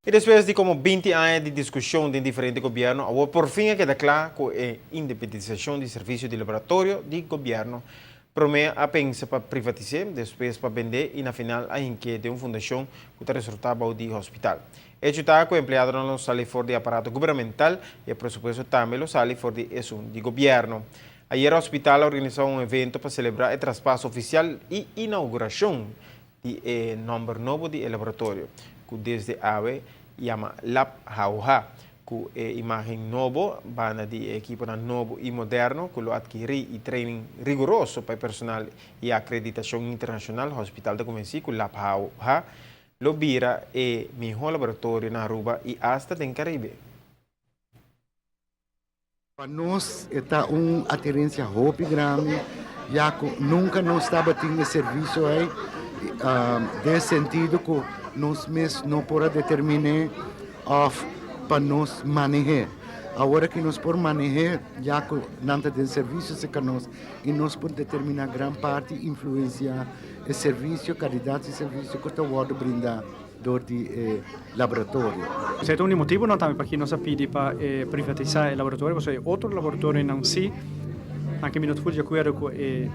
Y despues di como 20 aña di discusion den diferente gobierno, awor por fin a keda cla cu e independisacion di servicio di laboratorio di gobierno. Prome a pensa pa privatisa, despues pa bende y na final a hinca den un fundacion cu ta resulta bou di hospital. Hecho ta cu empleadonan lo sali for di aparato gubernamental y e presupuesto tambe lo sali for di esun di gobierno. Ayera hospital a organisa un evento pa celebra e traspaso oficial y inauguracion di e nomber nobo di e laboratorio, cu desde awe yama Lab HOH, cu e imagen nobo, banda di e ekiponan nobo y moderno cu lo adkiri y training riguroso pa e personal y acreditacion internacional, hospital ta convenci cu Lab HOH lo bira e miho laboratorio na Aruba y hasta den Caribe. Pa nos ta un adherencia hopi grandi, ya cu nunca nos tabatin e servicio ey, den sentido cu nos mes no por a determina of pa nos maneha. Awor cu nos por maneha, ya cu nan ta den servicio cerca nos y nos por determina gran parti influencia e servicio, calidad di servicio cu ta wordo brinda door di laboratorio. Esey ta un motibonan tambe pa nos a pidi pa privatisa e laboratorio, pasobra otro laboratorionan si, aunke mi no ta di acuerdo cu e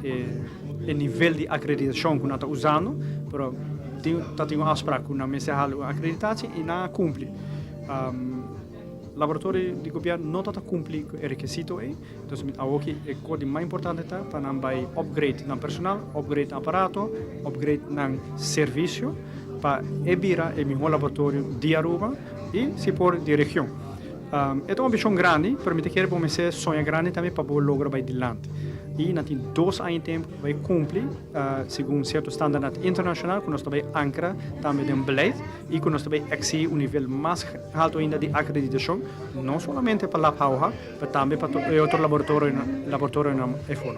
nivel di acreditacion cu nan ta usando, pero tin un afspraak cu nan mester haal un acreditatie y nan a cumpli. Laboratorio di gobierno no ta cumpli cu e requisito ey, entonces awor e cos mas importante ta pa nan bay upgrade nan personal, upgrade aparato, upgrade nan servicio, pa e bira e miho laboratorio di Aruba y si por di region. E ta un ambicion grandi, pero mi ta kere pa ser soña grandi tambe pa logra bay dilanti. Y nan tin 2 aña tempo pa cumpli segun cierto standaard internacional cu nos tambe ancra tambe den beleid y cu nos tambe exigi un nivel mas halto ainda di acreditacion, no solamente pa Lab HOH, mas tambe pa otro laboratorio efo.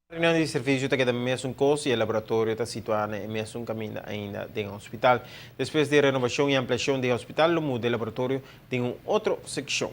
Reunion di servicio ta keda mesun cos y e laboratorio ta situa na mesun caminda ainda den hospital. Despues di renovacion y ampliacion di hospital, lo muda e laboratorio den un otro seccion.